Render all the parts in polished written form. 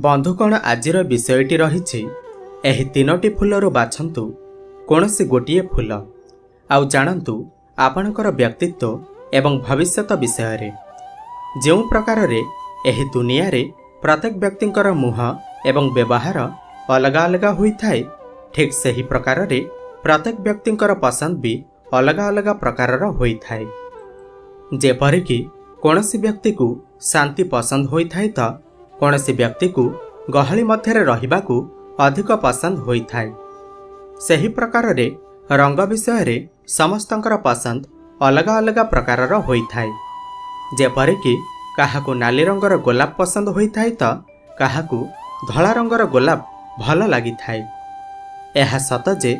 ବନ୍ଧୁଗଣ, ଆଜିର ବିଷୟଟି ରହିଛି, ଏହି ତିନୋଟି ଫୁଲରୁ ବାଛନ୍ତୁ କୌଣସି ଗୋଟିଏ ଫୁଲ ଆଉ ଜାଣନ୍ତୁ ଆପଣଙ୍କର ବ୍ୟକ୍ତିତ୍ୱ ଏବଂ ଭବିଷ୍ୟତ ବିଷୟରେ। ଯେଉଁ ପ୍ରକାରରେ ଏହି ଦୁନିଆରେ ପ୍ରତ୍ୟେକ ବ୍ୟକ୍ତିଙ୍କର ମୁହଁ ଏବଂ ବ୍ୟବହାର ଅଲଗା ଅଲଗା ହୋଇଥାଏ, ଠିକ୍ ସେହି ପ୍ରକାରରେ ପ୍ରତ୍ୟେକ ବ୍ୟକ୍ତିଙ୍କର ପସନ୍ଦ ବି ଅଲଗା ଅଲଗା ପ୍ରକାରର ହୋଇଥାଏ। ଯେପରିକି କୌଣସି ବ୍ୟକ୍ତିକୁ ଶାନ୍ତି ପସନ୍ଦ ହୋଇଥାଏ ତ କୌଣସି ବ୍ୟକ୍ତିକୁ ଗହଳି ମଧ୍ୟରେ ରହିବାକୁ ଅଧିକ ପସନ୍ଦ ହୋଇଥାଏ। ସେହି ପ୍ରକାରରେ ରଙ୍ଗ ବିଷୟରେ ସମସ୍ତଙ୍କର ପସନ୍ଦ ଅଲଗା ଅଲଗା ପ୍ରକାରର ହୋଇଥାଏ। ଯେପରିକି କାହାକୁ ନାଲି ରଙ୍ଗର ଗୋଲାପ ପସନ୍ଦ ହୋଇଥାଏ ତ କାହାକୁ ଧଳା ରଙ୍ଗର ଗୋଲାପ ଭଲ ଲାଗିଥାଏ। ଏହା ସତ ଯେ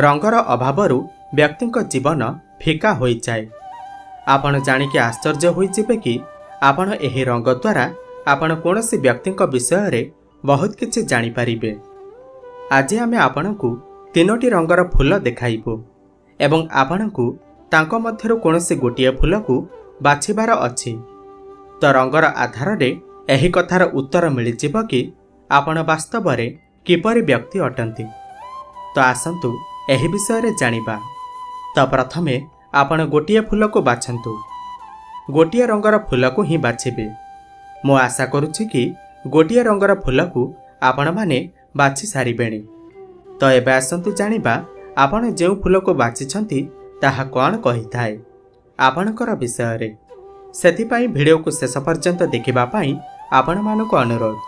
ରଙ୍ଗର ଅଭାବରୁ ବ୍ୟକ୍ତିଙ୍କ ଜୀବନ ଫିକା ହୋଇଯାଏ। ଆପଣ ଜାଣିକି ଆଶ୍ଚର୍ଯ୍ୟ ହୋଇଯିବେ କି ଆପଣ ଏହି ରଙ୍ଗ ଦ୍ୱାରା ଆପଣ କୌଣସି ବ୍ୟକ୍ତିଙ୍କ ବିଷୟରେ ବହୁତ କିଛି ଜାଣିପାରିବେ। ଆଜି ଆମେ ଆପଣଙ୍କୁ ତିନୋଟି ରଙ୍ଗର ଫୁଲ ଦେଖାଇବୁ ଏବଂ ଆପଣଙ୍କୁ ତାଙ୍କ ମଧ୍ୟରୁ କୌଣସି ଗୋଟିଏ ଫୁଲକୁ ବାଛିବାର ଅଛି। ତ ରଙ୍ଗର ଆଧାରରେ ଏହି କଥାର ଉତ୍ତର ମିଳିଯିବ କି ଆପଣ ବାସ୍ତବରେ କିପରି ବ୍ୟକ୍ତି ଅଟନ୍ତି। ତ ଆସନ୍ତୁ ଏହି ବିଷୟରେ ଜାଣିବା। ତ ପ୍ରଥମେ ଆପଣ ଗୋଟିଏ ଫୁଲକୁ ବାଛନ୍ତୁ। ଗୋଟିଏ ରଙ୍ଗର ଫୁଲକୁ ହିଁ ବାଛିବେ। ମୁଁ ଆଶା କରୁଛି କି ଗୋଟିଏ ରଙ୍ଗର ଫୁଲକୁ ଆପଣମାନେ ବାଛି ସାରିବେଣି। ତ ଏବେ ଆସନ୍ତୁ ଜାଣିବା, ଆପଣ ଯେଉଁ ଫୁଲକୁ ବାଛିଛନ୍ତି ତାହା କ'ଣ କହିଥାଏ ଆପଣଙ୍କର ବିଷୟରେ। ସେଥିପାଇଁ ଭିଡ଼ିଓକୁ ଶେଷ ପର୍ଯ୍ୟନ୍ତ ଦେଖିବା ପାଇଁ ଆପଣମାନଙ୍କୁ ଅନୁରୋଧ।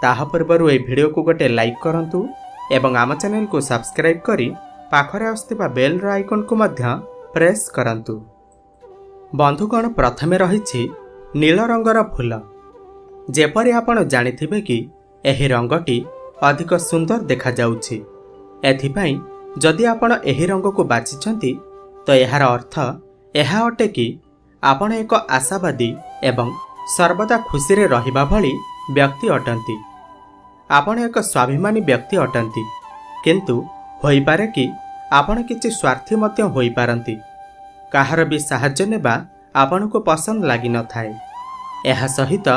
ତାହା ପୂର୍ବରୁ ଏହି ଭିଡ଼ିଓକୁ ଗୋଟେ ଲାଇକ୍ କରନ୍ତୁ ଏବଂ ଆମ ଚ୍ୟାନେଲକୁ ସବସ୍କ୍ରାଇବ୍ କରି ପାଖରେ ଆସୁଥିବା ବେଲ୍ର ଆଇକନ୍କୁ ମଧ୍ୟ ପ୍ରେସ୍ କରନ୍ତୁ। ବନ୍ଧୁଗଣ, ପ୍ରଥମେ ରହିଛି ନୀଳ ରଙ୍ଗର ଫୁଲ। ଯେପରି ଆପଣ ଜାଣିଥିବେ କି ଏହି ରଙ୍ଗଟି ଅଧିକ ସୁନ୍ଦର ଦେଖାଯାଉଛି। ଏଥିପାଇଁ ଯଦି ଆପଣ ଏହି ରଙ୍ଗକୁ ବାଛିଛନ୍ତି, ତ ଏହାର ଅର୍ଥ ଏହା ଅଟେ କି ଆପଣ ଏକ ଆଶାବାଦୀ ଏବଂ ସର୍ବଦା ଖୁସିରେ ରହିବା ଭଳି ବ୍ୟକ୍ତି ଅଟନ୍ତି। ଆପଣ ଏକ ସ୍ୱାଭିମାନୀ ବ୍ୟକ୍ତି ଅଟନ୍ତି, କିନ୍ତୁ ହୋଇପାରେ କି ଆପଣ କିଛି ସ୍ୱାର୍ଥୀ ମଧ୍ୟ ହୋଇପାରନ୍ତି। କାହାର ବି ସାହାଯ୍ୟ ନେବା ଆପଣଙ୍କୁ ପସନ୍ଦ ଲାଗିନଥାଏ। ଏହା ସହିତ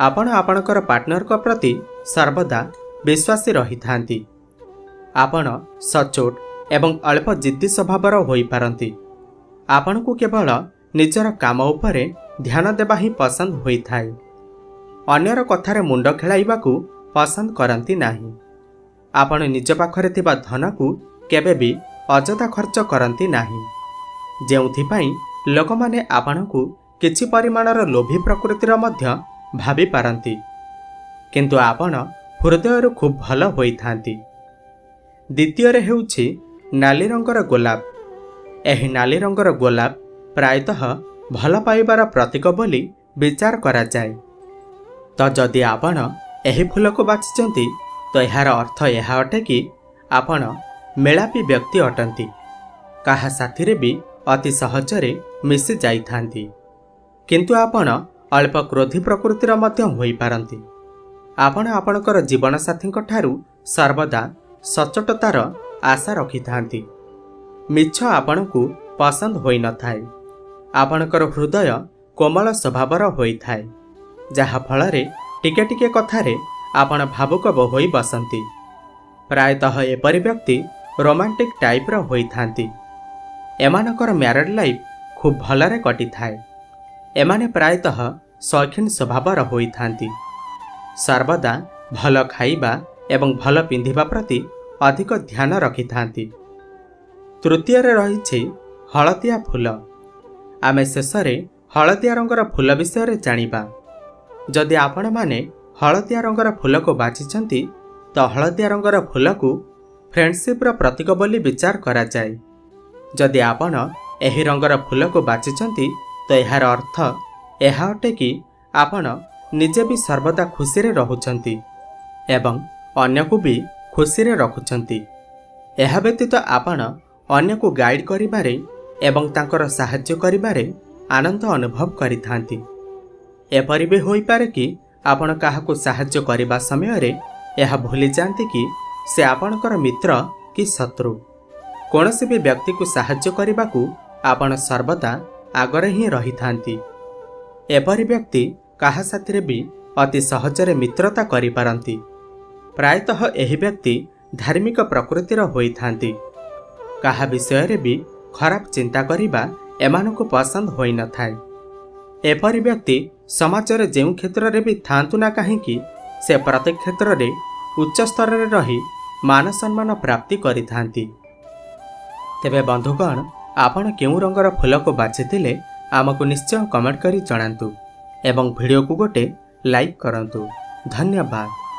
ଆପଣ ଆପଣଙ୍କର ପାର୍ଟନରଙ୍କ ପ୍ରତି ସର୍ବଦା ବିଶ୍ୱାସୀ ରହିଥାନ୍ତି। ଆପଣ ସଚୋଟ ଏବଂ ଅଳ୍ପ ଜିଦ୍ଦି ସ୍ୱଭାବର ହୋଇପାରନ୍ତି। ଆପଣଙ୍କୁ କେବଳ ନିଜର କାମ ଉପରେ ଧ୍ୟାନ ଦେବା ହିଁ ପସନ୍ଦ ହୋଇଥାଏ। ଅନ୍ୟର କଥାରେ ମୁଣ୍ଡ ଖେଳାଇବାକୁ ପସନ୍ଦ କରନ୍ତି ନାହିଁ। ଆପଣ ନିଜ ପାଖରେ ଥିବା ଧନକୁ କେବେ ବି ଅଯଥା ଖର୍ଚ୍ଚ କରନ୍ତି ନାହିଁ, ଯେଉଁଥିପାଇଁ ଲୋକମାନେ ଆପଣଙ୍କୁ କିଛି ପରିମାଣର ଲୋଭୀ ପ୍ରକୃତିର ମଧ୍ୟ ଭାବିପାରନ୍ତି। କିନ୍ତୁ ଆପଣ ହୃଦୟରୁ ଖୁବ୍ ଭଲ ହୋଇଥାନ୍ତି। ଦ୍ୱିତୀୟରେ ହେଉଛି ନାଲି ରଙ୍ଗର ଗୋଲାପ। ଏହି ନାଲି ରଙ୍ଗର ଗୋଲାପ ପ୍ରାୟତଃ ଭଲ ପାଇବାର ପ୍ରତୀକ ବୋଲି ବିଚାର କରାଯାଏ। ତ ଯଦି ଆପଣ ଏହି ଫୁଲକୁ ବାଛିଛନ୍ତି, ତ ଏହାର ଅର୍ଥ ଏହା ଅଟେ କି ଆପଣ ମେଳାପୀ ବ୍ୟକ୍ତି ଅଟନ୍ତି। କାହା ସାଥିରେ ବି ଅତି ସହଜରେ ମିଶି ଯାଇଥାନ୍ତି। କିନ୍ତୁ ଆପଣ ଅଳ୍ପ କ୍ରୋଧୀ ପ୍ରକୃତିର ମଧ୍ୟ ହୋଇପାରନ୍ତି। ଆପଣ ଆପଣଙ୍କର ଜୀବନସାଥୀଙ୍କ ଠାରୁ ସର୍ବଦା ସଚୋଟତାର ଆଶା ରଖିଥାନ୍ତି। ମିଛ ଆପଣଙ୍କୁ ପସନ୍ଦ ହୋଇନଥାଏ। ଆପଣଙ୍କର ହୃଦୟ କୋମଳ ସ୍ୱଭାବର ହୋଇଥାଏ, ଯାହାଫଳରେ ଟିକେ ଟିକେ କଥାରେ ଆପଣ ଭାବୁକ ହୋଇ ବସନ୍ତି। ପ୍ରାୟତଃ ଏପରି ବ୍ୟକ୍ତି ରୋମାଣ୍ଟିକ୍ ଟାଇପ୍ର ହୋଇଥାନ୍ତି। ଏମାନଙ୍କର ମ୍ୟାରେଡ୍ ଲାଇଫ୍ ଖୁବ୍ ଭଲରେ କଟିଥାଏ। ଏମାନେ ପ୍ରାୟତଃ ସୌଖିନ ସ୍ୱଭାବର ହୋଇଥାନ୍ତି। ସର୍ବଦା ଭଲ ଖାଇବା ଏବଂ ଭଲ ପିନ୍ଧିବା ପ୍ରତି ଅଧିକ ଧ୍ୟାନ ରଖିଥାନ୍ତି। ତୃତୀୟରେ ରହିଛି ହଳଦିଆ ଫୁଲ। ଆମେ ଶେଷରେ ହଳଦିଆ ରଙ୍ଗର ଫୁଲ ବିଷୟରେ ଜାଣିବା। ଯଦି ଆପଣମାନେ ହଳଦିଆ ରଙ୍ଗର ଫୁଲକୁ ବାଛିଛନ୍ତି, ତ ହଳଦିଆ ରଙ୍ଗର ଫୁଲକୁ ଫ୍ରେଣ୍ଡସିପ୍ର ପ୍ରତୀକ ବୋଲି ବିଚାର କରାଯାଏ। ଯଦି ଆପଣ ଏହି ରଙ୍ଗର ଫୁଲକୁ ବାଛିଛନ୍ତି, ତ ଏହାର ଅର୍ଥ ଏହା ଅଟେ କି ଆପଣ ନିଜେ ବି ସର୍ବଦା ଖୁସିରେ ରହୁଛନ୍ତି ଏବଂ ଅନ୍ୟକୁ ବି ଖୁସିରେ ରଖୁଛନ୍ତି। ଏହା ବ୍ୟତୀତ ଆପଣ ଅନ୍ୟକୁ ଗାଇଡ଼ କରିବାରେ ଏବଂ ତାଙ୍କର ସାହାଯ୍ୟ କରିବାରେ ଆନନ୍ଦ ଅନୁଭବ କରିଥାନ୍ତି। ଏପରି ବି ହୋଇପାରେ କି ଆପଣ କାହାକୁ ସାହାଯ୍ୟ କରିବା ସମୟରେ ଏହା ଭୁଲି ଯାଆନ୍ତି କି ସେ ଆପଣଙ୍କର ମିତ୍ର କି ଶତ୍ରୁ। କୌଣସି ବି ବ୍ୟକ୍ତିକୁ ସାହାଯ୍ୟ କରିବାକୁ ଆପଣ ସର୍ବଦା ଆଗରେ ହିଁ ରହିଥାନ୍ତି। ଏପରି ବ୍ୟକ୍ତି କାହା ସାଥିରେ ବି ଅତି ସହଜରେ ମିତ୍ରତା କରିପାରନ୍ତି। ପ୍ରାୟତଃ ଏହି ବ୍ୟକ୍ତି ଧାର୍ମିକ ପ୍ରକୃତିର ହୋଇଥାନ୍ତି। କାହା ବିଷୟରେ ବି ଖରାପ ଚିନ୍ତା କରିବା ଏମାନଙ୍କୁ ପସନ୍ଦ ହୋଇନଥାଏ। ଏପରି ବ୍ୟକ୍ତି ସମାଜରେ ଯେଉଁ କ୍ଷେତ୍ରରେ ବି ଥାଆନ୍ତୁ ନା କାହିଁକି, ସେ ପ୍ରତ୍ୟେକ କ୍ଷେତ୍ରରେ ଉଚ୍ଚ ସ୍ତରରେ ରହି ମାନ ସମ୍ମାନ ପ୍ରାପ୍ତି କରିଥାନ୍ତି। ତେବେ ବନ୍ଧୁଗଣ, ଆପଣ କେଉଁ ରଙ୍ଗର ଫୁଲକୁ ବାଛିଥିଲେ ଆମକୁ ନିଶ୍ଚୟ କମେଣ୍ଟ କରି ଜଣାନ୍ତୁ ଏବଂ ଭିଡ଼ିଓକୁ ଗୋଟେ ଲାଇକ୍ କରନ୍ତୁ। ଧନ୍ୟବାଦ।